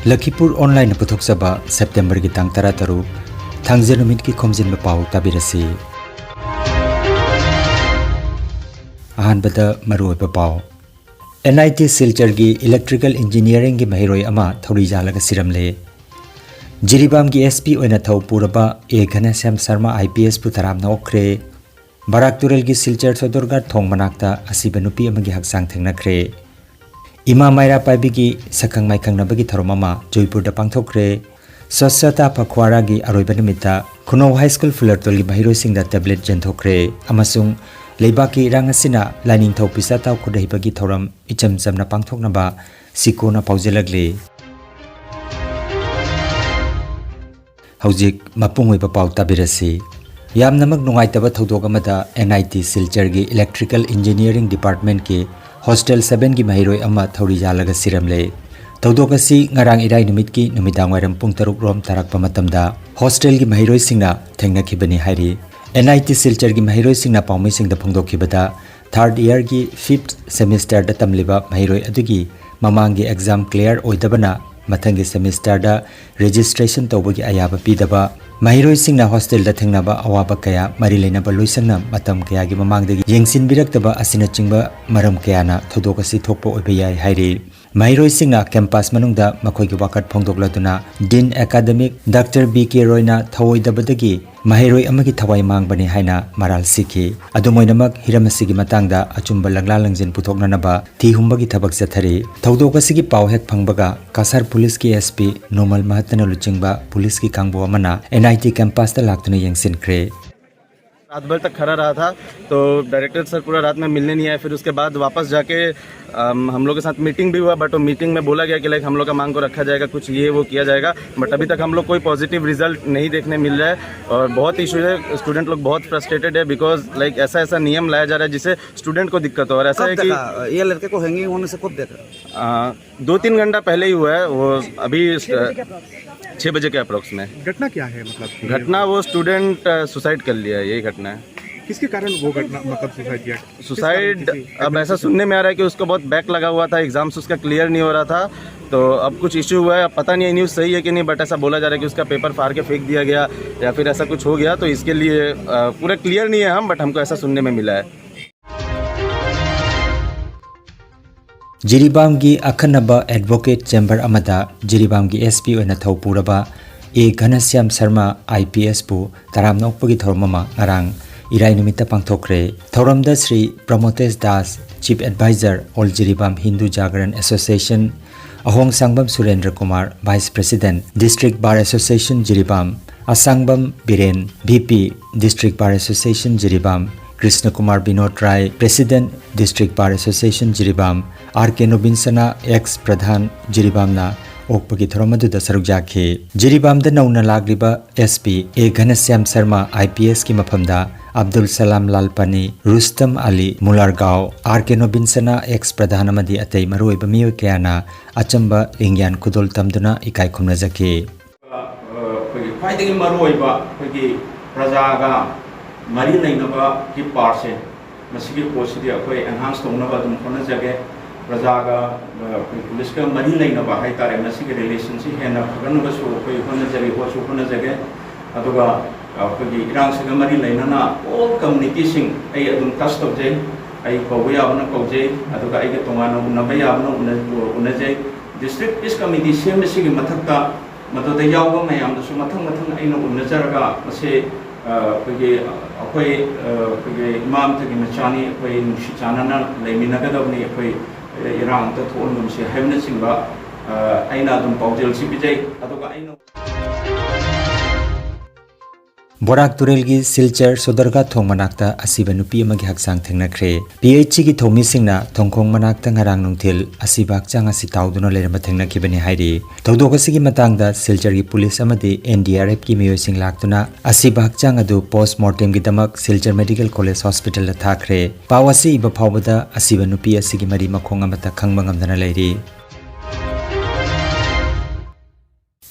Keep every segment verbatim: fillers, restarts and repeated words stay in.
ꯂꯈꯤꯄꯨꯔ ꯑꯣꯟꯂꯥꯏꯟꯅ ꯄꯨꯊꯣꯛꯆꯕ ꯁꯦꯞꯇꯦꯝꯕꯔꯒꯤ ꯇꯥꯡ ꯇꯔꯥꯇꯔꯨꯛ, ꯊꯥꯡꯖ ꯅꯨꯃꯤꯠꯀꯤ ꯈꯣꯝꯖꯤꯟꯕ ꯄꯥꯎ ꯇꯥꯕꯤꯔꯁꯤ꯫ ꯑꯍꯥꯟꯕꯗ ꯃꯔꯨꯑꯣꯏꯕ ꯄꯥꯎ꯫ ꯑꯦꯟ ꯑꯥꯏ ꯇꯤ ꯁꯤꯜꯆꯔꯒꯤ ꯏꯂꯦꯛꯇ꯭ꯔꯤꯀꯦꯜ ꯏꯟꯖꯤꯅꯤꯌꯥꯔꯤꯡꯒꯤ ꯃꯍꯩꯔꯣꯏ ꯑꯃ ꯊꯧꯔꯤ ꯌꯥꯜꯂꯒ ꯁꯤꯔꯝꯂꯦ꯫ ꯖꯤꯔꯤꯕꯥꯝꯒꯤ ꯑꯦꯁ ꯄꯤ ꯑꯣꯏꯅ ꯊꯧ ꯄꯨꯔꯕ ꯑꯦ ꯘꯅꯁ꯭ꯌꯥꯝ ꯁꯔꯃ ꯑꯥꯏ ꯄꯤ ꯑꯦꯁꯄꯨ ꯇꯔꯥꯝꯅ ꯑꯣꯛꯈ꯭ꯔꯦ꯫ ꯕꯔꯥꯛ ꯇꯨꯔꯦꯜꯒꯤ ꯁꯤꯜꯆꯔ ꯁꯣꯗꯣꯔꯒꯥꯔ ꯊꯣꯡ ꯃꯅꯥꯛꯇ ꯑꯁꯤꯕ ꯅꯨꯄꯤ ꯑꯃꯒꯤ ꯍꯛꯆꯥꯡ ꯊꯦꯡꯅꯈ꯭ꯔꯦ꯫ ꯏꯃꯥ ꯃꯥꯏꯔꯥ ꯄꯥꯏꯕꯤꯒꯤ ꯁꯛꯈꯪ ꯃꯥꯏꯈꯪꯅꯕꯒꯤ ꯊꯧꯔꯝ ꯑꯃ ꯖꯣꯏꯄꯨꯔꯗ ꯄꯥꯡꯊꯣꯛꯈ꯭ꯔꯦ꯫ ꯁ꯭ꯋꯁ꯭ꯊꯇꯥ ꯄꯈ꯭ꯋꯥꯔꯥꯒꯤ ꯑꯔꯣꯏꯕ ꯅꯨꯃꯤꯠꯇ ꯈꯨꯅꯧ ꯍꯥꯏ ꯁ꯭ꯀꯨꯜ ꯐꯨꯂꯔꯇꯣꯜꯒꯤ ꯃꯍꯩꯔꯣꯏꯁꯤꯡꯗ ꯇꯦꯕ꯭ꯂꯦꯠ ꯌꯦꯟꯊꯣꯛꯈ꯭ꯔꯦ ꯑꯃꯁꯨꯡ ꯂꯩꯕꯥꯛꯀꯤ ꯏꯔꯥꯡ ꯑꯁꯤꯅ ꯂꯥꯏꯅꯤꯡꯊꯧ ꯄꯤꯁꯥ ꯇꯥꯎ ꯈꯨꯗꯩꯕꯒꯤ ꯊꯧꯔꯝ ꯏꯆꯝ ꯆꯝꯅ ꯄꯥꯡꯊꯣꯛꯅꯕ ꯁꯤꯀꯣꯅ ꯄꯥꯎꯖꯦꯜꯂꯛꯂꯤ꯫ ꯍꯧꯖꯤꯛ ꯃꯄꯨꯡ ꯑꯣꯏꯕ ꯄꯥꯎ ꯇꯥꯕꯤꯔꯁꯤ꯫ ꯌꯥꯝꯅꯃꯛ ꯅꯨꯡꯉꯥꯏꯇꯕ ꯊꯧꯗꯣꯛ ꯑꯃꯗ ꯑꯦꯟ ꯑꯥꯏ ꯇꯤ ꯁꯤꯜꯆꯔꯒꯤ ꯏꯂꯦꯛꯇ꯭ꯔꯤꯀꯦꯜ ꯏꯟꯖꯤꯅꯤꯌꯥꯔꯤꯡ ꯗꯤꯄꯥꯔꯠꯃꯦꯟꯠꯀꯤ ꯍꯣꯁꯇꯦꯜ ꯁꯚꯦꯟꯒꯤ ꯃꯍꯩꯔꯣꯏ ꯑꯃ ꯊꯧꯔꯤ ꯌꯥꯜꯂꯒ ꯁꯤꯔꯝꯂꯦ꯫ ꯊꯧꯗꯣꯛ ꯑꯁꯤ ꯉꯔꯥꯡ ꯏꯔꯥꯏ ꯅꯨꯃꯤꯠꯀꯤ ꯅꯨꯃꯤꯗꯥꯡ ꯋꯥꯏꯔꯝ ꯄꯨꯡ ꯇꯔꯨꯛ ꯔꯣꯝ ꯇꯥꯔꯛꯄ ꯃꯇꯝꯗ ꯍꯣꯁꯇꯦꯜꯒꯤ ꯃꯍꯩꯔꯣꯏꯁꯤꯡꯅ ꯊꯦꯡꯅꯈꯤꯕꯅꯤ ꯍꯥꯏꯔꯤ꯫ ꯑꯦꯟ ꯑꯥꯏ ꯇꯤ ꯁꯤꯜꯆꯔꯒꯤ ꯃꯍꯩꯔꯣꯏꯁꯤꯡꯅ ꯄꯥꯎꯃꯤꯁꯤꯡꯗ ꯐꯣꯡꯗꯣꯛꯈꯤꯕꯗ, ꯊꯥꯔꯗ ꯏꯌꯥꯔꯒꯤ ꯐꯤꯐꯠ ꯁꯦꯃꯤꯁꯇꯔꯗ ꯇꯝꯂꯤꯕ ꯃꯍꯩꯔꯣꯏ ꯑꯗꯨꯒꯤ ꯃꯃꯥꯡꯒꯤ ꯑꯦꯛꯖꯥꯝ ꯀ꯭ꯂꯤꯌꯥꯔ ꯑꯣꯏꯗꯕꯅ ꯃꯊꯪꯒꯤ ꯁꯦꯃꯤꯁꯇꯔꯗ ꯔꯦꯖꯤꯁꯇ꯭ꯔꯦꯁꯟ ꯇꯧꯕꯒꯤ ꯑꯌꯥꯕ ꯄꯤꯗꯕ, ꯃꯍꯩꯔꯣꯏꯁꯤꯡꯅ ꯍꯣꯁꯇꯦꯜꯗ ꯊꯦꯡꯅꯕ ꯑꯋꯥꯕ ꯀꯌꯥ ꯃꯔꯤ ꯂꯩꯅꯕ ꯂꯣꯏꯁꯪꯅ ꯃꯇꯝ ꯀꯌꯥꯒꯤ ꯃꯃꯥꯡꯗꯒꯤ ꯌꯦꯡꯁꯤꯟꯕꯤꯔꯛꯇꯕ ꯑꯁꯤꯅꯆꯤꯡꯕ ꯃꯔꯝ ꯀꯌꯥꯅ ꯊꯧꯗꯣꯛ ꯑꯁꯤ ꯊꯣꯛꯄ ꯑꯣꯏꯕ ꯌꯥꯏ ꯍꯥꯏꯔꯤ꯫ ꯃꯍꯩꯔꯣꯏꯁꯤꯡꯅ ꯀꯦꯝꯄꯁ ꯃꯅꯨꯡꯗ ꯃꯈꯣꯏꯒꯤ ꯋꯥꯀꯠ ꯐꯣꯡꯗꯣꯛꯂꯗꯨꯅ ꯗꯤꯟ ꯑꯦꯀꯥꯗꯃꯤꯛ ꯗꯥꯛꯇꯔ ꯕꯤ ꯀꯦ ꯔꯣꯏꯅ ꯊꯧꯑꯣꯏꯗꯕꯗꯒꯤ ꯃꯍꯩꯔꯣꯏ ꯑꯃꯒꯤ ꯊꯋꯥꯏ ꯃꯥꯡꯕꯅꯤ ꯍꯥꯏꯅ ꯃꯔꯥꯜ ꯁꯤꯈꯤ꯫ ꯑꯗꯨꯝ ꯑꯣꯏꯅꯃꯛ, ꯍꯤꯔꯝ ꯑꯁꯤꯒꯤ ꯃꯇꯥꯡꯗ ꯑꯆꯨꯝꯕ ꯂꯪꯂꯥ ꯂꯪꯖꯤꯟ ꯄꯨꯊꯣꯛꯅꯅꯕ ꯊꯤ ꯍꯨꯝꯕꯒꯤ ꯊꯕꯛ ꯆꯠꯊꯔꯤ꯫ ꯊꯧꯗꯣꯛ ꯑꯁꯤꯒꯤ ꯄꯥꯎ ꯍꯦꯛ ꯐꯪꯕꯒ ꯀꯁꯥꯔ ꯄꯨꯂꯤꯁꯀꯤ ꯑꯦꯁ ꯄꯤ ꯅꯣꯃꯜ ꯃꯍꯠꯇꯅ ꯂꯨꯆꯤꯡꯕ ꯄꯨꯂꯤꯁꯀꯤ ꯀꯥꯡꯕꯨ ꯑꯃꯅ ꯑꯦꯟ ꯑꯥꯏ ꯇꯤ ꯀꯦꯝꯄꯁꯇ ꯂꯥꯛꯇꯨꯅ ꯌꯦꯡꯁꯤꯟꯈ꯭ꯔꯦ꯫ रात भर तक खड़ा रहा था। तो डायरेक्टर सर पूरा रात में मिलने नहीं आए। फिर उसके बाद वापस जाके अम, हम लोग के साथ मीटिंग भी हुआ, बट वो मीटिंग में बोला गया कि लाइक हम लोग का मांग को रखा जाएगा, कुछ ये वो किया जाएगा, बट अभी तक हम लोग कोई पॉजिटिव रिजल्ट नहीं देखने मिल रहा है। और बहुत इशू है, स्टूडेंट लोग बहुत फ्रस्ट्रेटेड है, बिकॉज लाइक ऐसा ऐसा नियम लाया जा रहा है जिससे स्टूडेंट को दिक्कत हो। और ऐसा कब है कि देखा ये लड़के को हैंगिंग होने से कब देखा? आ, दो तीन घंटा पहले ही हुआ है वो। अभी छः बजे के अप्रोक्स में। घटना क्या है, मतलब? घटना, वो स्टूडेंट सुसाइड कर लिया है, यही घटना है। किसके कारण वो घटना, मतलब, सुसाइड किया? किस कारण, सुसाइड किसी अब ऐसा सुनने में आ रहा है कि उसको बहुत बैक लगा हुआ था, एग्जाम्स उसका क्लियर नहीं हो रहा था। तो अब कुछ इशू हुआ है, अब पता नहीं है न्यूज़ सही है कि नहीं, बट ऐसा बोला जा रहा है कि उसका पेपर फाड़ के फेंक दिया गया या फिर ऐसा कुछ हो गया। तो इसके लिए अ, पूरा क्लियर नहीं है हम, बट हमको ऐसा सुनने में मिला है। ꯖꯤꯔꯤꯕꯥꯝꯒꯤ ꯑꯈꯟꯅꯕ ꯑꯦꯗꯚꯣꯀꯦꯠ ꯆꯦꯝꯕꯔ ꯑꯃꯗ ꯖꯤꯔꯤꯕꯥꯝꯒꯤ ꯑꯦꯁ ꯄꯤ ꯑꯣꯏꯅ ꯊꯧ ꯄꯨꯔꯕ ꯑꯦ ꯘꯅꯁ꯭ꯌꯥꯝ ꯁꯔꯃ ꯑꯥꯏ ꯄꯤ ꯑꯦꯁꯄꯨ ꯇꯔꯥꯝꯅ ꯑꯣꯛꯄꯒꯤ ꯊꯧꯔꯝ ꯑꯃ ꯉꯔꯥꯡ ꯏꯔꯥꯏ ꯅꯨꯃꯤꯠꯇ ꯄꯥꯡꯊꯣꯛꯈ꯭ꯔꯦ꯫ ꯊꯧꯔꯝꯗ Shri Pramotesh Das, chief adviser, all Jiribam Hindu Jagaran association, Ahongshangbam Surendra Kumar, vice president, district bar association Jiribam, Asangbam Biren, V P, district bar association Jiribam, Krishna Kumar Binod Rai, president, district bar association Jiribam, R K ꯅꯣꯕꯤꯟꯁꯅꯥ, ꯑꯦꯛꯁ ꯄ꯭ꯔꯙꯥꯟ, ꯖꯤꯔꯤꯕꯥꯝꯅ ꯑꯣꯛꯄꯒꯤ ꯊꯧꯔꯝ ꯑꯗꯨꯗ ꯁꯔꯨꯛ ꯌꯥꯈꯤ꯫ ꯖꯤꯔꯤꯕꯥꯝꯗ ꯅꯧꯅ ꯂꯥꯛꯂꯤꯕ S P A ꯘꯅꯁ꯭ꯌꯥꯝ Sharma I P ꯑꯦꯁꯀꯤ ꯃꯐꯝꯗ ꯑꯕꯗꯨꯜ ꯁꯂꯥꯝ ꯂꯥꯜꯄꯥꯅꯤ, ꯔꯨꯁꯇꯝ ꯑꯂꯤ ꯃꯨꯂꯥꯔꯒꯥꯎ, ꯑꯥꯔ ꯀꯦ ꯅꯣꯕꯤꯟꯁꯅꯥ, ꯑꯦꯛꯁ ꯄ꯭ꯔꯙꯥꯟ ꯑꯃꯗꯤ ꯑꯇꯩ ꯃꯔꯨꯑꯣꯏꯕ ꯃꯤꯑꯣꯏ ꯀꯌꯥꯅ ꯑꯆꯝꯕ ꯂꯤꯡꯌꯥꯟ ꯈꯨꯗꯣꯜ ꯇꯝꯗꯨꯅ ꯏꯀꯥꯏ ꯈꯨꯝꯅꯖꯈꯤ꯫ ꯑꯩꯈꯣꯏꯒꯤ ꯈ꯭ꯋꯥꯏꯗꯒꯤ ꯃꯔꯨꯑꯣꯏꯕ ꯑꯩꯈꯣꯏꯒꯤ ꯄ꯭ꯔꯖꯥꯒ ꯃꯔꯤ ꯂꯩꯅꯕꯒꯤ ꯄꯥꯔꯠꯁꯦ, ꯃꯁꯤꯒꯤ ꯄꯣꯠꯁꯤꯗꯤ ꯑꯩꯈꯣꯏ ꯑꯦꯟꯍꯥꯟꯁ ꯇꯧꯅꯕ ꯑꯗꯨꯝ ꯍꯣꯠꯅꯖꯒꯦ꯫ ꯄ꯭ꯔꯖꯥꯒ, ꯑ, ꯑꯩꯈꯣꯏ ꯄꯨꯂꯤꯁꯀ ꯃꯔꯤ ꯂꯩꯅꯕ ꯍꯥꯏꯇꯥꯔꯦ, ꯃꯁꯤꯒꯤ ꯔꯤꯂꯦꯁꯟꯁꯤ ꯍꯦꯟꯅ ꯐꯒꯠꯅꯕꯁꯨ ꯑꯩꯈꯣꯏ ꯍꯣꯠꯅꯖꯔꯤ, ꯍꯣꯠꯁꯨ ꯍꯣꯠꯅꯖꯒꯦ꯫ ꯑꯗꯨꯒ ꯑꯩꯈꯣꯏꯒꯤ ꯏꯔꯥꯡꯁꯤꯒ ꯃꯔꯤ ꯂꯩꯅꯅ ꯑꯣꯜ ꯀꯝꯃꯨꯅꯤꯇꯤꯁꯤꯡ ꯑꯩ ꯑꯗꯨꯝ ꯇꯆ ꯇꯧꯖꯩ, ꯑꯩ ꯀꯧꯕ ꯌꯥꯕꯅ ꯀꯧꯖꯩ, ꯑꯗꯨꯒ ꯑꯩꯒ ꯇꯣꯉꯥꯟꯅ ꯎꯅꯕ ꯌꯥꯕꯅ ꯎꯅ-, ꯎꯅꯖꯩ꯫ ꯗꯤꯁꯇ꯭ꯔꯤꯛ ꯄꯤꯁ ꯀꯃꯤꯇꯤ ꯁꯦꯝꯕꯁꯤꯒꯤ ꯃꯊꯛꯇ ꯃꯗꯨꯗ ꯌꯥꯎꯕ ꯃꯌꯥꯝꯗꯨꯁꯨ ꯃꯊꯪ ꯃꯊꯪ ꯑꯩꯅ ꯎꯅꯖꯔꯒ, ꯃꯁꯤ, ꯑ, ꯑꯩꯈꯣꯏꯒꯤ, ꯑꯩꯈꯣꯏ, ꯑ, ꯑꯩꯈꯣꯏꯒꯤ ꯏꯃꯥ ꯑꯃꯊꯛꯀꯤ ꯃꯆꯥꯅꯤ, ꯑꯩꯈꯣꯏ ꯅꯨꯡꯁꯤ ꯆꯥꯟꯅꯅ ꯂꯩꯃꯤꯟꯅꯒꯗꯕꯅꯤ, ꯑꯩꯈꯣꯏ, ꯑ, ꯏꯔꯥꯡ ꯑꯝꯇ ꯊꯣꯛꯍꯟꯒꯨꯝꯁꯤ ꯍꯥꯏꯕꯅꯆꯤꯡꯕ, ꯑ, ꯑꯩꯅ ꯑꯗꯨꯝ ꯄꯥꯎꯖꯦꯜꯁꯤ ꯄꯤꯖꯩ꯫ ꯑꯗꯨꯒ ꯑꯩꯅ ꯕꯣꯔꯥꯛ ꯇꯨꯔꯦꯜꯒꯤ ꯁꯤꯜꯆꯔ ꯁꯣꯗꯔꯒꯥ ꯊꯣꯡ ꯃꯅꯥꯛꯇ ꯑꯁꯤꯕ ꯅꯨꯄꯤ ꯑꯃꯒꯤ ꯍꯛꯆꯥꯡ ꯊꯦꯡꯅꯈ꯭ꯔꯦ꯫ ꯄꯤ ꯑꯩꯆ ꯁꯤꯒꯤ ꯊꯧꯃꯤꯁꯤꯡꯅ ꯊꯣꯡꯈꯣꯡ ꯃꯅꯥꯛꯇ ꯉꯔꯥꯡ ꯅꯨꯡꯊꯤꯜ ꯑꯁꯤꯕ ꯍꯛꯆꯥꯡ ꯑꯁꯤ ꯇꯥꯎꯗꯨꯅ ꯂꯩꯔꯝꯕ ꯊꯦꯡꯅꯈꯤꯕꯅꯤ ꯍꯥꯏꯔꯤ꯫ ꯊꯧꯗꯣꯛ ꯑꯁꯤꯒꯤ ꯃꯇꯥꯡꯗ ꯁꯤꯜꯆꯔꯒꯤ ꯄꯨꯂꯤꯁ ꯑꯃꯗꯤ ꯑꯦꯟ ꯗꯤ ꯑꯥꯔ ꯑꯦꯐꯀꯤ ꯃꯤꯑꯣꯏꯁꯤꯡ ꯂꯥꯛꯇꯨꯅ ꯑꯁꯤꯕ ꯍꯛꯆꯥꯡ ꯑꯗꯨ ꯄꯣꯁ ꯃꯣꯔꯇꯦꯝꯒꯤꯗꯃꯛ ꯁꯤꯜꯆꯔ ꯃꯦꯗꯤꯀꯦꯜ ꯀꯣꯂꯦꯖ ꯍꯣꯁꯄꯤꯇꯥꯜꯗ ꯊꯥꯈ꯭ꯔꯦ꯫ ꯄꯥꯎ ꯑꯁꯤ ꯏꯕ ꯐꯥꯎꯕꯗ ꯑꯁꯤꯕ ꯅꯨꯄꯤ ꯑꯁꯤꯒꯤ ꯃꯔꯤ ꯃꯈꯣꯡ ꯑꯃꯠꯇ ꯈꯪꯕ ꯉꯝꯗꯅ ꯂꯩꯔꯤ꯫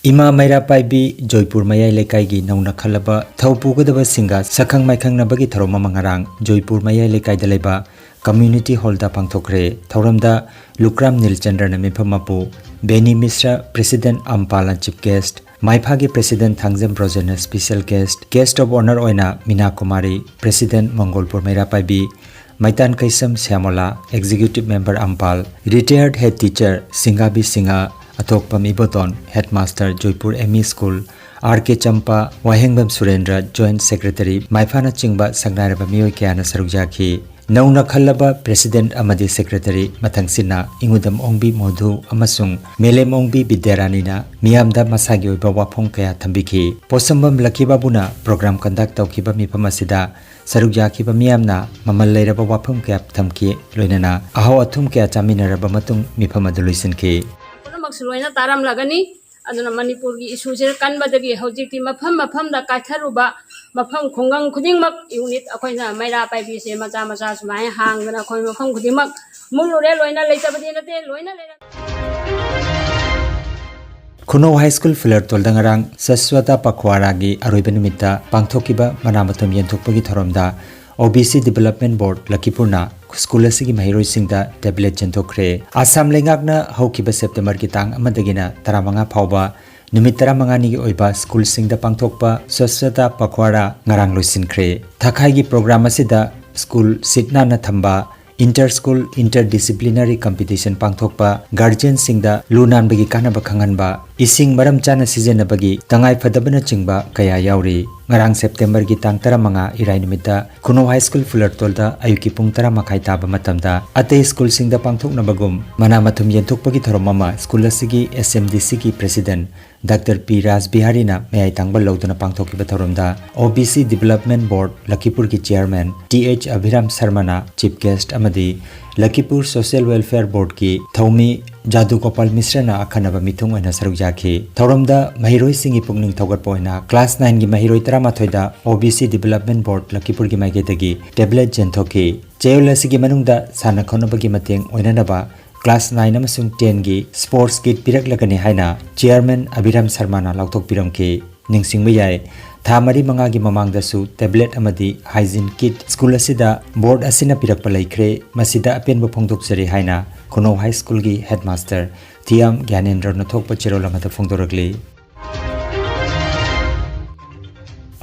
ꯏꯃꯥ ꯃꯩꯔꯥ ꯄꯥꯏꯕꯤ ꯖꯣꯏꯄꯨꯔ ꯃꯌꯥꯏ ꯂꯩꯀꯥꯏꯒꯤ ꯅꯧꯅ ꯈꯜꯂꯕ ꯊꯧ ꯄꯨꯒꯗꯕꯁꯤꯡꯒ ꯁꯛꯈꯪ ꯃꯥꯏꯈꯪꯅꯕꯒꯤ ꯊꯧꯔꯝ ꯑꯃ ꯉꯔꯥꯡ ꯖꯣꯏꯄꯨꯔ ꯃꯌꯥꯏ ꯂꯩꯀꯥꯏꯗ ꯂꯩꯕ ꯀꯝꯃ꯭ꯌꯨꯅꯤꯇꯤ ꯍꯣꯜꯗ ꯄꯥꯡꯊꯣꯛꯈ꯭ꯔꯦ꯫ ꯊꯧꯔꯝꯗ ꯂꯨꯀ꯭ꯔꯥꯝ ꯅꯤꯜꯆꯟꯗ꯭ꯔꯅ ꯃꯤꯐꯝ ꯃꯄꯨ, ꯕꯦꯅꯤ ꯃꯤꯁ꯭ꯔ, ꯄ꯭ꯔꯦꯁꯤꯗꯦꯟꯠ ꯑꯝꯄꯥꯜꯅ ꯆꯤꯐ ꯒꯦꯁ꯭ꯠ, ꯃꯥꯏꯐꯥꯒꯤ ꯄ꯭ꯔꯦꯁꯤꯗꯦꯟꯠ ꯊꯥꯡꯖꯝ ꯕ꯭ꯔꯣꯖꯦꯟꯅ special guest, guest of honour ꯑꯣꯏꯅ Mina Kumari, president Mangolpur Meira Paibi, Meitan Keisham Shyamola, executive member Ampal, retired head teacher Singgabi Singh, Athokpam Iboton, headmaster Joypur M E school, R K Champa, Wahengbam Surendra, joint secretary, ꯃꯥꯏꯐꯥꯅꯆꯤꯡꯕ ꯁꯛꯅꯥꯏꯔꯕ ꯃꯤꯑꯣꯏ ꯀꯌꯥꯅ ꯁꯔꯨꯛ ꯌꯥꯈꯤ꯫ ꯅꯧꯅ ꯈꯜꯂꯕ ꯄ꯭ꯔꯦꯁꯤꯗꯦꯟꯠ ꯑꯃꯗꯤ ꯁꯦꯀ꯭ꯔꯦꯇꯔꯤ ꯃꯊꯪꯁꯤꯠꯅ ꯏꯉꯨꯗꯝ ꯑꯣꯡꯕꯤ ꯃꯣꯙꯨ ꯑꯃꯁꯨꯡ ꯃꯦꯂꯦꯝ ꯑꯣꯡꯕꯤ ꯕꯤꯗ꯭ꯌꯥꯔꯥꯅꯤꯅ ꯃꯤꯌꯥꯝꯗ ꯃꯁꯥꯒꯤ ꯑꯣꯏꯕ ꯋꯥꯐꯝ ꯀꯌꯥ ꯊꯝꯕꯤꯈꯤ꯫ ꯄꯣꯠꯁꯝꯕꯝ ꯂꯛꯈꯤ ꯕꯥꯕꯨꯅ ꯄ꯭ꯔꯣꯒ꯭ꯔꯥꯝ ꯀꯟꯗꯛ ꯇꯧꯈꯤꯕ ꯃꯤꯐꯝ ꯑꯁꯤꯗ ꯁꯔꯨꯛ ꯌꯥꯈꯤꯕ ꯃꯤꯌꯥꯝꯅ ꯃꯃꯜ ꯂꯩꯔꯕ ꯋꯥꯐꯝ ꯀꯌꯥ ꯊꯝꯈꯤ, ꯂꯣꯏꯅꯅ ꯑꯍꯥꯎ ꯑꯊꯨꯝ ꯀꯌꯥ ꯆꯥꯃꯤꯟꯅꯔꯕ ꯃꯇꯨꯡ ꯃꯤꯐꯝ ꯑꯗꯨ ꯂꯣꯏꯁꯤꯟꯈꯤ꯫ ꯄꯨꯝꯅꯃꯛꯁꯨ ꯂꯣꯏꯅ ꯇꯥꯔꯝꯂꯒꯅꯤ꯫ ꯑꯗꯨꯅ ꯃꯅꯤꯄꯨꯔꯒꯤ ꯏꯁꯨꯁꯦ ꯀꯟꯕꯗꯒꯤ ꯍꯧꯖꯤꯛꯇꯤ ꯃꯐꯝ ꯃꯐꯝꯗ ꯀꯥꯏꯊꯔꯨꯕ, ꯃꯐꯝ ꯈꯨꯡꯒꯪ ꯈꯨꯗꯤꯡꯃꯛ ꯌꯨꯅꯤꯠ ꯑꯩꯈꯣꯏꯅ ꯃꯩꯔꯥ ꯄꯥꯏꯕꯤꯁꯦ ꯃꯆꯥ ꯃꯆꯥ ꯁꯨꯃꯥꯏꯅ ꯍꯥꯡꯗꯅ ꯑꯩꯈꯣꯏ ꯃꯐꯝ ꯈꯨꯗꯤꯡꯃꯛ ꯃꯨꯠꯂꯨꯔꯦ, ꯂꯣꯏꯅ ꯂꯩꯇꯕꯗꯤ ꯅꯠꯇꯦ, ꯂꯣꯏꯅ ꯂꯩꯔꯦ꯫ ꯈꯨꯅꯧ ꯍꯥꯏ ꯁ꯭ꯀꯨꯜ ꯐꯨꯂꯔꯇꯣꯜꯗ ꯉꯔꯥꯡ ꯁ꯭ꯋꯁ꯭ꯋꯇꯥ ꯄꯈ꯭ꯋꯥꯔꯥꯒꯤ ꯑꯔꯣꯏꯕ ꯅꯨꯃꯤꯠꯇ ꯄꯥꯡꯊꯣꯛꯈꯤꯕ ꯃꯅꯥ ꯃꯊꯨꯝ ꯌꯦꯟꯊꯣꯛꯄꯒꯤ ꯊꯧꯔꯝꯗ ꯑꯣ ꯕꯤ ꯁꯤ ꯗꯤꯕꯦꯂꯞꯃꯦꯟ ꯕꯣꯔꯗ ꯂꯈꯤꯄꯨꯔꯅ ꯁ꯭ꯀꯨꯜ ꯑꯁꯤꯒꯤ ꯃꯍꯩꯔꯣꯏꯁꯤꯡꯗ ꯇꯦꯕ꯭ꯂꯦꯠ ꯌꯦꯟꯊꯣꯛꯈ꯭ꯔꯦ꯫ ꯑꯁꯥꯝ ꯂꯩꯉꯥꯛꯅ ꯍꯧꯈꯤꯕ ꯁꯦꯞꯇꯦꯝꯕꯔꯒꯤ ꯇꯥꯡ ꯑꯃꯗꯒꯤꯅ ꯇꯔꯥꯃꯉꯥ ꯐꯥꯎꯕ ꯅꯨꯃꯤꯠ ꯇꯔꯥꯃꯉꯥꯅꯤꯒꯤ ꯑꯣꯏꯕ ꯁ꯭ꯀꯨꯜꯁꯤꯡꯗ ꯄꯥꯡꯊꯣꯛꯄ ꯁ꯭ꯋꯁ꯭ꯋꯇꯥ ꯄꯈ꯭ꯋꯥꯔꯥ ꯉꯔꯥꯡ ꯂꯣꯏꯁꯤꯟꯈ꯭ꯔꯦ꯫ ꯊꯥꯈꯥꯏꯒꯤ ꯄ꯭ꯔꯣꯒ꯭ꯔꯥꯝ ꯑꯁꯤꯗ ꯁ꯭ꯀꯨꯜ ꯁꯤꯠ ꯅꯥꯟꯅ ꯊꯝꯕ, inter school, interdisciplinary competition ꯄꯥꯡꯊꯣꯛꯄ, ꯒꯥꯔꯖꯤꯌꯟꯁꯤꯡꯗ ꯂꯨ ꯅꯥꯟꯕꯒꯤ ꯀꯥꯟꯅꯕ ꯈꯪꯍꯟꯕ, ꯏꯁꯤꯡ ꯃꯔꯝ ꯆꯥꯅ ꯁꯤꯖꯤꯟꯅꯕꯒꯤ ꯇꯉꯥꯏꯐꯗꯕꯅꯆꯤꯡꯕ ꯀꯌꯥ ꯌꯥꯎꯔꯤ꯫ ꯉꯔꯥꯡ ꯁꯦꯞꯇꯦꯝꯕꯔꯒꯤ ꯇꯥꯡ ꯇꯔꯥꯃꯉꯥ ꯏꯔꯥꯏ ꯅꯨꯃꯤꯠꯇ ꯈꯨꯅꯧ ꯍꯥꯏ ꯁ꯭ꯀꯨꯜ ꯐꯨꯂꯔꯇꯣꯜꯗ ꯑꯌꯨꯛꯀꯤ ꯄꯨꯡ ꯇꯔꯥ ꯃꯈꯥꯏ ꯇꯥꯕ ꯃꯇꯝꯗ ꯑꯇꯩ ꯁ꯭ꯀꯨꯜꯁꯤꯡꯗ ꯄꯥꯡꯊꯣꯛꯅꯕꯒꯨꯝ ꯃꯅꯥ ꯃꯊꯨꯝ ꯌꯦꯟꯊꯣꯛꯄꯒꯤ ꯊꯧꯔꯝ ꯑꯃ ꯁ꯭ꯀꯨꯜ ꯑꯁꯤꯒꯤ ꯑꯦꯁ ꯑꯦꯝ ꯗꯤ ꯁꯤꯒꯤ ꯄ꯭ꯔꯦꯁꯤꯗꯦꯟꯠ ꯗꯥꯛꯇꯔ ꯄꯤ ꯔꯥꯖꯕꯤꯍꯥꯔꯤꯅ ꯃꯌꯥꯏ ꯊꯪꯕ ꯂꯧꯗꯨꯅ ꯄꯥꯡꯊꯣꯛꯈꯤꯕ ꯊꯧꯔꯝꯗ O B C development board ꯂꯈꯤꯄꯨꯔꯒꯤ ꯆꯤꯌꯔꯃꯦꯟ ꯇꯤ ꯑꯩꯆ ꯑꯚꯤꯔꯥꯝ ꯁꯔꯃꯅ ꯆꯤꯐ ꯒꯦꯁ꯭ꯠ ꯑꯃꯗꯤ ꯂꯈꯤꯄꯨꯔ ꯁꯣꯁꯤꯌꯦꯜ ꯋꯦꯜꯐꯤꯌꯔ ꯕꯣꯔꯗꯀꯤ ꯊꯧꯃꯤ ꯖꯥꯗꯨ ꯒꯣꯄꯥꯜ ꯃꯤꯁ꯭ꯔꯅ ꯑꯈꯟꯅꯕ ꯃꯤꯊꯨꯡ ꯑꯣꯏꯅ ꯁꯔꯨꯛ ꯌꯥꯈꯤ꯫ ꯊꯧꯔꯝꯗ ꯃꯍꯩꯔꯣꯏꯁꯤꯡꯒꯤ ꯄꯨꯛꯅꯤꯡ ꯊꯧꯒꯠꯄ ꯑꯣꯏꯅ ꯀ꯭ꯂꯥꯁ ꯅꯥꯏꯟꯒꯤ ꯃꯍꯩꯔꯣꯏ ꯇꯔꯥꯃꯥꯊꯣꯏꯗ ꯑꯣ ꯕꯤ ꯁꯤ ꯗꯤꯕꯦꯂꯞꯃꯦꯟ ꯕꯣꯔꯗ ꯂꯈꯤꯄꯨꯔꯒꯤ ꯃꯥꯏꯀꯩꯗꯒꯤ ꯇꯦꯕ꯭ꯂꯦꯠ ꯌꯦꯟꯊꯣꯛꯈꯤ꯫ ꯆꯌꯣꯜ ꯑꯁꯤꯒꯤ ꯃꯅꯨꯡꯗ ꯁꯥꯟꯅ ꯈꯣꯠꯅꯕꯒꯤ ꯃꯇꯦꯡ ꯑꯣꯏꯅꯅꯕ ꯀ꯭ꯂꯥꯁ ꯅꯥꯏꯟ ꯑꯃꯁꯨꯡ ꯇꯦꯟꯒꯤ ꯁ꯭ꯄꯣꯔꯠꯁ ꯀꯤꯠ ꯄꯤꯔꯛꯂꯒꯅꯤ ꯍꯥꯏꯅ ꯆꯤꯌꯔꯃꯦꯟ ꯑꯕꯤꯔꯥꯝ ꯁꯔꯃꯥꯅ ꯂꯥꯎꯊꯣꯛꯄꯤꯔꯝꯈꯤ꯫ ꯅꯤꯡꯁꯤꯡꯕ ꯌꯥꯏ, ꯊꯥ ꯃꯔꯤ ꯃꯉꯥꯒꯤ ꯃꯃꯥꯡꯗꯁꯨ ꯇꯦꯕ꯭ꯂꯦꯠ ꯑꯃꯗꯤ ꯍꯥꯏꯖꯤꯟ ꯀꯤꯠ ꯁ꯭ꯀꯨꯜ ꯑꯁꯤꯗ ꯕꯣꯔꯗ ꯑꯁꯤꯅ ꯄꯤꯔꯛꯄ ꯂꯩꯈ꯭ꯔꯦ, ꯃꯁꯤꯗ ꯑꯄꯦꯟꯕ ꯐꯣꯡꯗꯣꯛꯆꯔꯤ ꯍꯥꯏꯅ ꯈꯨꯅꯧ ꯍꯥꯏ ꯁ꯭ꯀꯨꯜꯒꯤ ꯍꯦꯗꯃꯥꯁꯇꯔ ꯊꯤꯌꯥꯝ ꯒ꯭ꯌꯥꯅꯦꯟꯗ꯭ꯔꯅ ꯊꯣꯛꯄ ꯆꯦꯔꯣꯜ ꯑꯃꯗ ꯐꯣꯡꯗꯣꯔꯛꯂꯤ꯫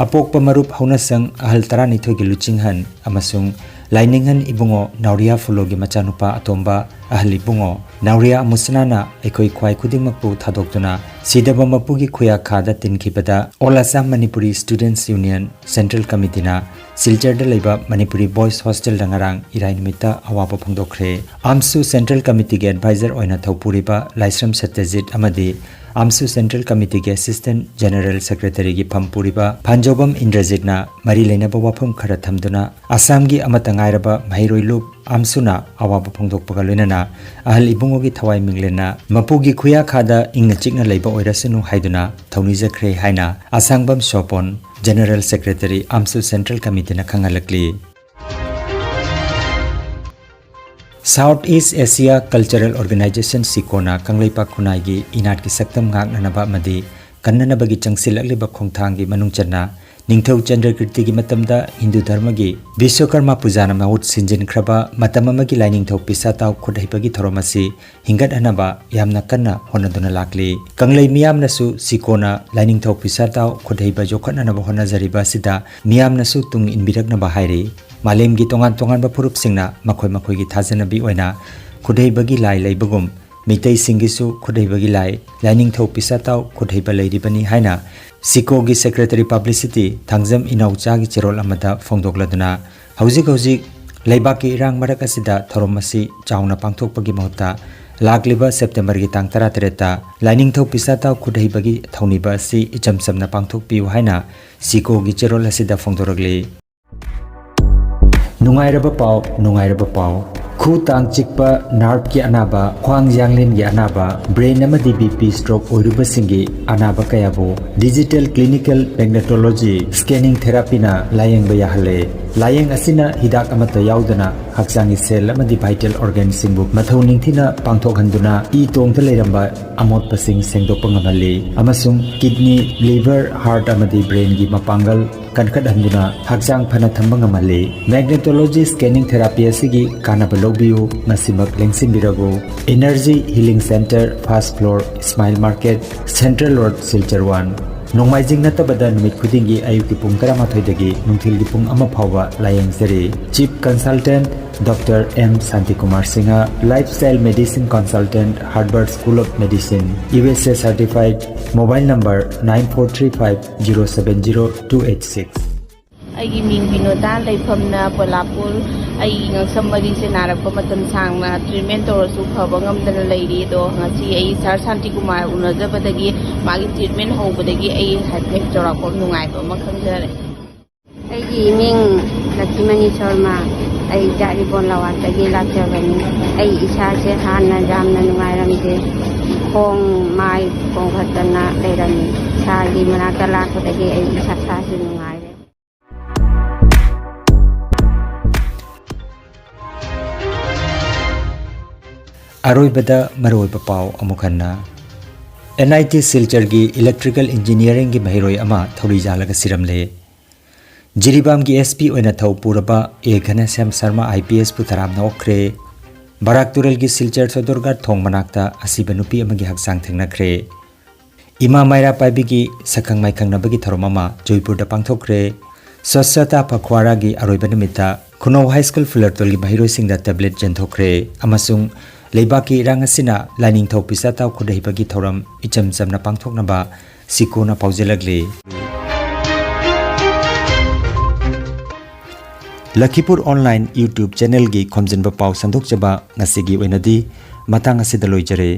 ꯑꯄꯣꯛꯄ ꯃꯔꯨꯞ ꯍꯧꯅꯁꯪ ꯑꯍꯜ ꯇꯔꯥꯅꯤꯊꯣꯏꯒꯤ ꯂꯨꯆꯤꯡꯍꯟ ꯑꯃꯁꯨꯡ ꯂꯥꯏꯅꯤꯡꯍꯟ ꯏꯕꯨꯡꯉꯣ ꯅꯥꯎꯔꯤꯌꯥ ꯐꯨꯂꯣꯒꯤ ꯃꯆꯥꯅꯨꯄꯥ ꯑꯇꯣꯝꯕ ꯑꯍꯜ ꯏꯕꯨꯡꯉꯣ ꯅꯥꯎꯔꯤꯌꯥ ꯑꯃꯨꯁꯅꯥꯅ ꯑꯩꯈꯣꯏ ꯈ꯭ꯋꯥꯏ ꯈꯨꯗꯤꯡꯃꯛꯄꯨ ꯊꯥꯗꯣꯛꯇꯨꯅ ꯁꯤꯗꯕ ꯃꯄꯨꯒꯤ ꯈꯨꯌꯥꯈꯥꯗ ꯇꯤꯟꯈꯤꯕꯗ All Assam Manipuri Students Union Central Committeeꯅ ꯁꯤꯜꯆꯔꯗ ꯂꯩꯕ ꯃꯅꯤꯄꯨꯔꯤ ꯕꯣꯏꯁ ꯍꯣꯁꯇꯦꯜꯗ ꯉꯔꯥꯡ ꯏꯔꯥꯏ ꯅꯨꯃꯤꯠꯇ ꯑꯋꯥꯕ ꯐꯣꯡꯗꯣꯛꯈ꯭ꯔꯦ꯫ ꯑꯥꯝꯁꯨ ꯁꯦꯟꯇ꯭ꯔꯦꯜ ꯀꯃꯤꯇꯤꯒꯤ ꯑꯦꯗꯚꯥꯏꯖꯔ ꯑꯣꯏꯅ ꯊꯧꯄꯨꯔꯤꯕ ꯂꯥꯏꯁ꯭ꯔꯝ ꯁꯠꯇ꯭ꯌꯖꯤꯠ ꯑꯃꯗꯤ ꯑꯥꯝꯁꯨ ꯁꯦꯟꯇ꯭ꯔꯦꯜ ꯀꯃꯤꯇꯤꯒꯤ ꯑꯦꯁꯤꯁꯇꯦꯟꯠ ꯖꯦꯅꯔꯦꯜ ꯁꯦꯀ꯭ꯔꯦꯇꯔꯤꯒꯤ ꯐꯝ ꯄꯨꯔꯤꯕ ꯐꯥꯟꯖꯧꯕꯝ ꯏꯟꯗ꯭ꯔꯖꯤꯠꯅ ꯃꯔꯤ ꯂꯩꯅꯕ ꯋꯥꯐꯝ ꯈꯔ ꯊꯝꯗꯨꯅ ꯑꯁꯥꯝꯒꯤ ꯑꯃꯠꯇ ꯉꯥꯏꯔꯕ ꯃꯍꯩꯔꯣꯏ ꯂꯨꯞ ꯑꯥꯝꯁꯨꯅ ꯑꯋꯥꯕ ꯐꯣꯡꯗꯣꯛꯄꯒ ꯂꯣꯏꯅꯅ ꯑꯍꯜ ꯏꯕꯨꯡꯉꯣꯒꯤ ꯊꯋꯥꯏ ꯃꯤꯡꯂꯦꯟꯅ ꯃꯄꯨꯒꯤ ꯈꯨꯌꯥꯈꯥꯗ ꯏꯪꯅ ꯆꯤꯛꯅ ꯂꯩꯕ ꯑꯣꯏꯔꯁꯅꯨ ꯍꯥꯏꯗꯨꯅ ꯊꯧꯅꯤꯖꯈ꯭ꯔꯦ ꯍꯥꯏꯅ ꯑꯁꯥꯡꯕꯝ ꯁꯣꯄꯣꯟ, ꯖꯦꯅꯔꯦꯜ ꯁꯦꯀ꯭ꯔꯦꯇꯔꯤ, ꯑꯥꯝꯁꯨ ꯁꯦꯟꯇ꯭ꯔꯦꯜ ꯀꯃꯤꯇꯤꯅ ꯈꯪꯍꯜꯂꯛꯂꯤ꯫ ꯁꯥꯎꯊ ꯏꯁ ꯑꯦꯁꯤꯌꯥ ꯀꯜꯆꯔꯦꯜ ꯑꯣꯔꯒꯅꯥꯏꯖꯦꯁꯟ ꯁꯤꯀꯣꯅ ꯀꯪꯂꯩꯄꯥꯛ ꯈꯨꯟꯅꯥꯏꯒꯤ ꯏꯅꯥꯠꯀꯤ ꯁꯛꯇꯝ ꯉꯥꯛꯅꯅꯕ ꯑꯃꯗꯤ ꯀꯟꯅꯅꯕꯒꯤ ꯆꯪꯁꯤꯜꯂꯛꯂꯤꯕ ꯈꯣꯡꯊꯥꯡꯒꯤ ꯃꯅꯨꯡ ꯆꯟꯅ ꯅꯤꯡꯊꯧ ꯆꯟꯗ꯭ꯔꯀꯤꯔꯇꯤꯒꯤ ꯃꯇꯝꯗ ꯍꯤꯟꯗꯨ ꯙꯔꯃꯒꯤ ꯕꯤꯁ꯭ꯋꯀꯔꯃ ꯄꯨꯖꯥꯅ ꯃꯍꯨꯠ ꯁꯤꯟꯖꯤꯟꯈ꯭ꯔꯕ ꯃꯇꯝ ꯑꯃꯒꯤ ꯂꯥꯏꯅꯤꯡꯊꯧ ꯄꯤꯁꯥꯇꯥꯎ ꯈꯨꯠ ꯍꯩꯕꯒꯤ ꯊꯧꯔꯝ ꯑꯁꯤ ꯍꯤꯡꯒꯠꯍꯟꯅꯕ ꯌꯥꯝꯅ ꯀꯟꯅ ꯍꯣꯠꯅꯗꯨꯅ ꯂꯥꯛꯂꯤ꯫ ꯀꯪꯂꯩ ꯃꯤꯌꯥꯝꯅꯁꯨ ꯁꯤꯀꯣꯅ ꯂꯥꯏꯅꯤꯡꯊꯧ ꯄꯤꯁꯥꯇꯥꯎ ꯈꯨꯠ ꯍꯩꯕ ꯌꯣꯛꯈꯠꯅꯅꯕ ꯍꯣꯠꯅꯖꯔꯤꯕ ꯑꯁꯤꯗ ꯃꯤꯌꯥꯝꯅꯁꯨ ꯇꯨꯡ ꯏꯟꯕꯤꯔꯛꯅꯕ ꯍꯥꯏꯔꯤ꯫ ꯃꯥꯂꯦꯝꯒꯤ ꯇꯣꯉꯥꯟ ꯇꯣꯉꯥꯟꯕ ꯐꯨꯔꯨꯞꯁꯤꯡꯅ ꯃꯈꯣꯏ ꯃꯈꯣꯏꯒꯤ ꯊꯥꯖꯅꯕꯤ ꯑꯣꯏꯅ ꯈꯨꯠ ꯍꯩꯕꯒꯤ ꯂꯥꯏ ꯂꯩꯕꯒꯨꯝ, ꯃꯤꯇꯩꯁꯤꯡꯒꯤꯁꯨ ꯈꯨꯠ ꯍꯩꯕꯒꯤ ꯂꯥꯏ, ꯂꯥꯏꯅꯤꯡꯊꯧ ꯄꯤꯁꯥꯇꯥꯎ ꯈꯨꯠ ꯍꯩꯕ ꯂꯩꯔꯤꯕꯅꯤ ꯍꯥꯏꯅ ꯁꯤꯀꯣꯒꯤ ꯁꯦꯀ꯭ꯔꯦꯇꯔꯤ ꯄꯕ꯭ꯂꯤꯁꯤꯇꯤ ꯊꯥꯡꯖꯝ ꯏꯅꯥꯎꯆꯥꯒꯤ ꯆꯦꯔꯣꯜ ꯑꯃꯗ ꯐꯣꯡꯗꯣꯛꯂꯗꯨꯅ, ꯍꯧꯖꯤꯛ ꯍꯧꯖꯤꯛ ꯂꯩꯕꯥꯛꯀꯤ ꯏꯔꯥꯡ ꯃꯔꯛ ꯑꯁꯤꯗ ꯊꯧꯔꯝ ꯑꯁꯤ ꯆꯥꯎꯅ ꯄꯥꯡꯊꯣꯛꯄꯒꯤ ꯃꯍꯨꯠꯇ ꯂꯥꯛꯂꯤꯕ ꯁꯦꯞꯇꯦꯝꯕꯔꯒꯤ ꯇꯥꯡ ꯇꯔꯥꯇꯔꯦꯠꯇ ꯂꯥꯏꯅꯤꯡꯊꯧ ꯄꯤꯁꯥꯇꯥꯎ ꯈꯨꯠ ꯍꯩꯕꯒꯤ ꯊꯧꯅꯤꯕ ꯑꯁꯤ ꯏꯆꯝ ꯆꯝꯅ ꯄꯥꯡꯊꯣꯛꯄꯤꯌꯨ ꯍꯥꯏꯅ ꯁꯤꯀꯣꯒꯤ ꯆꯦꯔꯣꯜ ꯑꯁꯤꯗ ꯐꯣꯡꯗꯣꯔꯛꯂꯤ꯫ ꯅꯨꯡꯉꯥꯏꯔꯕ ꯄꯥꯎ, ꯅꯨꯡꯉꯥꯏꯔꯕ ꯄꯥꯎ꯫ ꯈꯨ ꯇꯥꯡ ꯆꯤꯛꯄ, ꯅꯥꯔꯚꯀꯤ ꯑꯅꯥꯕ, ꯈ꯭ꯋꯥꯡ ꯌꯥꯡꯂꯦꯟꯒꯤ ꯑꯅꯥꯕ, ꯕ꯭ꯔꯦꯟ ꯑꯃꯗꯤ ꯕꯤ ꯄꯤ ꯁ꯭ꯇ꯭ꯔꯣꯛ ꯑꯣꯏꯔꯨꯕꯁꯤꯡꯒꯤ ꯑꯅꯥꯕ ꯀꯌꯥꯕꯨ ꯗꯤꯖꯤꯇꯦꯜ ꯀ꯭ꯂꯤꯅꯤꯀꯦꯜ ꯃꯦꯒꯅꯦꯇꯣꯂꯣꯖꯤ ꯁ꯭ꯀꯦꯅꯤꯡ ꯊꯦꯔꯥꯄꯤꯅ ꯂꯥꯌꯦꯡꯕ ꯌꯥꯍꯜꯂꯦ꯫ ꯂꯥꯌꯦꯡ ꯑꯁꯤꯅ ꯍꯤꯗꯥꯛ ꯑꯃꯠꯇ ꯌꯥꯎꯗꯅ ꯍꯛꯆꯥꯡꯒꯤ ꯁꯦꯜ ꯑꯃꯗꯤ ꯚꯥꯏꯇꯦꯜ ꯑꯣꯔꯒꯥꯟꯁꯤꯡꯕꯨ ꯃꯊꯧ ꯅꯤꯡꯊꯤꯅ ꯄꯥꯡꯊꯣꯛꯍꯟꯗꯨꯅ ꯏ ꯇꯣꯡꯗ ꯂꯩꯔꯝꯕ ꯑꯃꯣꯠꯄꯁꯤꯡ ꯁꯦꯡꯗꯣꯛꯄ ꯉꯝꯍꯜꯂꯤ ꯑꯃꯁꯨꯡ ꯀꯤꯗꯅꯤ, ꯂꯤꯚꯔ, ꯍꯥꯔꯠ ꯑꯃꯗꯤ ꯕ꯭ꯔꯦꯟꯒꯤ ꯃꯄꯥꯡꯒꯜ ꯀꯟꯈꯠꯍꯟꯗꯨꯅ ꯍꯛꯆꯥꯡ ꯐꯅ ꯊꯝꯕ ꯉꯝꯍꯜꯂꯤ꯫ ꯃꯦꯒꯅꯦꯇꯣꯂꯣꯖꯤ ꯁ꯭ꯀꯦꯅꯤꯡ ꯊꯦꯔꯥꯄꯤ ꯑꯁꯤꯒꯤ ꯀꯥꯟꯅꯕ ꯂꯧꯕꯤꯌꯨ, ꯉꯁꯤꯃꯛ ꯂꯦꯡꯁꯤꯟꯕꯤꯔꯕꯨ꯫ Energy healing centre, first floor, Ismail market, central road, Silchar one. ꯅꯣꯡꯃꯥꯏꯖꯤꯡ ꯅꯠꯇꯕꯗ ꯅꯨꯃꯤꯠ ꯈꯨꯗꯤꯡꯒꯤ ꯑꯌꯨꯛꯀꯤ ꯄꯨꯡ ꯇꯔꯥꯃꯥꯊꯣꯏꯗꯒꯤ ꯅꯨꯡꯊꯤꯜꯒꯤ ꯄꯨꯡ ꯑꯃ ꯐꯥꯎꯕ ꯂꯥꯌꯦꯡꯖꯔꯤ꯫ Chief consultant doctor M Shantikumar Singh, lifestyle medicine consultant, Harvard school of medicine, U S A certified, mobile number nine four three five zero seven zero two eight six. ꯑꯩꯒꯤ ꯃꯤꯡ ꯕꯤꯅꯣꯗꯥ, ꯂꯩꯐꯝꯅ ꯄꯣꯂꯥꯄꯨꯔ꯫ ꯑꯩꯒꯤ ꯉꯛꯁꯝ ꯃꯔꯤꯁꯦ ꯅꯥꯔꯛꯄ ꯃꯇꯝ ꯁꯥꯡꯅ ꯇ꯭ꯔꯤꯠꯃꯦꯟ ꯇꯧꯔꯁꯨ ꯐꯕ ꯉꯝꯗꯅ ꯂꯩꯔꯤ꯫ ꯑꯗꯣ ꯉꯁꯤ ꯑꯩ ꯁꯥꯔ ꯁꯥꯟꯇꯤꯀꯨꯃꯥꯔ ꯎꯅꯖꯕꯗꯒꯤ, ꯃꯥꯒꯤ ꯇ꯭ꯔꯤꯠꯃꯦꯟ ꯍꯧꯕꯗꯒꯤ ꯑꯩ ꯍꯥꯏꯐꯦꯠ ꯆꯥꯎꯔꯥꯛꯄ ꯑꯃ ꯅꯨꯡꯉꯥꯏꯕ ꯑꯃ ꯈꯪꯖꯔꯦ꯫ ꯑꯩꯒꯤ ꯏꯃꯤꯡ ꯂꯛꯈꯤꯃꯅꯤ ꯁꯔꯃ, ꯑꯩ ꯖꯥꯔꯤꯕꯣꯟ ꯂꯋꯥꯠꯇꯒꯤ ꯂꯥꯛꯆꯕꯅꯤ꯫ ꯑꯩ ꯏꯁꯥꯁꯦ ꯍꯥꯟꯅ ꯌꯥꯝꯅ ꯅꯨꯡꯉꯥꯏꯔꯝꯗꯦ, ꯈꯣꯡ ꯃꯥꯏ ꯄꯣꯝꯈꯠꯇꯅ ꯂꯩꯔꯝꯃꯤ꯫ ꯁꯥꯔꯒꯤ ꯃꯅꯥꯛꯇ ꯂꯥꯛꯄꯗꯒꯤ ꯑꯩ ꯏꯁꯥꯁꯦ ꯅꯨꯡꯉꯥꯏꯔꯦ꯫ ꯑꯔꯣꯏꯕꯗ ꯃꯔꯨꯑꯣꯏꯕ ꯄꯥꯎ ꯑꯃꯨꯛ ꯍꯟꯅ꯫ ꯑꯦꯟ ꯑꯥꯏ ꯇꯤ ꯁꯤꯜꯆꯔꯒꯤ ꯏꯂꯦꯛꯇ꯭ꯔꯤꯀꯦꯜ ꯏꯟꯖꯤꯅꯤꯌꯥꯔꯤꯡꯒꯤ ꯃꯍꯩꯔꯣꯏ ꯑꯃ ꯊꯧꯔꯤ ꯌꯥꯜꯂꯒ ꯁꯤꯔꯝꯂꯦ꯫ ꯖꯤꯔꯤꯕꯥꯝꯒꯤ ꯑꯦꯁ ꯄꯤ ꯑꯣꯏꯅ ꯊꯧ ꯄꯨꯔꯕ ꯑꯦ ꯘꯅꯁ꯭ꯌꯥꯝ ꯁꯔꯃ ꯑꯥꯏ ꯄꯤ ꯑꯦꯁꯄꯨ ꯇꯔꯥꯝꯅ ꯑꯣꯛꯈ꯭ꯔꯦ꯫ ꯕꯔꯥꯛ ꯇꯨꯔꯦꯜꯒꯤ ꯁꯤꯜꯆꯔ ꯁꯣꯗꯔꯒꯥꯔ ꯊꯣꯡ ꯃꯅꯥꯛꯇ ꯑꯁꯤꯕ ꯅꯨꯄꯤ ꯑꯃꯒꯤ ꯍꯛꯆꯥꯡ ꯊꯦꯡꯅꯈ꯭ꯔꯦ꯫ ꯏꯃꯥ ꯃꯥꯏꯔꯥ ꯄꯥꯏꯕꯤꯒꯤ ꯁꯛꯈꯪ ꯃꯥꯏꯈꯪꯅꯕꯒꯤ ꯊꯧꯔꯝ ꯑꯃ ꯖꯣꯏꯄꯨꯔꯗ ꯄꯥꯡꯊꯣꯛꯈ꯭ꯔꯦ꯫ ꯁ꯭ꯋꯁ꯭ꯆꯇꯥ ꯄꯈ꯭ꯋꯥꯔꯥꯒꯤ ꯑꯔꯣꯏꯕ ꯅꯨꯃꯤꯠꯇ ꯈꯨꯅꯧ ꯍꯥꯏ ꯁ꯭ꯀꯨꯜ ꯐꯨꯂꯔꯇꯣꯜꯒꯤ ꯃꯍꯩꯔꯣꯏꯁꯤꯡꯗ ꯇꯦꯕ꯭ꯂꯦꯠ ꯌꯦꯟꯊꯣꯛꯈ꯭ꯔꯦ ꯑꯃꯁꯨꯡ ꯂꯩꯕꯥꯛꯀꯤ ꯏꯔꯥꯡ ꯑꯁꯤꯅ ꯂꯥꯏꯅꯤꯡꯊꯧ ꯄꯤꯁꯥꯇꯥꯎ ꯈꯨꯠꯍꯩꯕꯒꯤ ꯊꯧꯔꯝ ꯏꯆꯝ ꯆꯝꯅ ꯄꯥꯡꯊꯣꯛꯅꯕ ꯁꯤꯀꯣꯅ ꯄꯥꯎꯖꯦꯜꯂꯛꯂꯤ꯫ ꯂꯈꯤꯄꯨꯔ ꯑꯣꯟꯂꯥꯏꯟ YouTube ꯆꯦꯅꯦꯜꯒꯤ ꯈꯣꯝꯖꯤꯟꯕ ꯄꯥꯎ ꯁꯟꯗꯣꯛꯆꯕ ꯉꯁꯤꯒꯤ ꯑꯣꯏꯅꯗꯤ ꯃꯇꯥꯡ ꯑꯁꯤꯗ ꯂꯣꯏꯖꯔꯦ꯫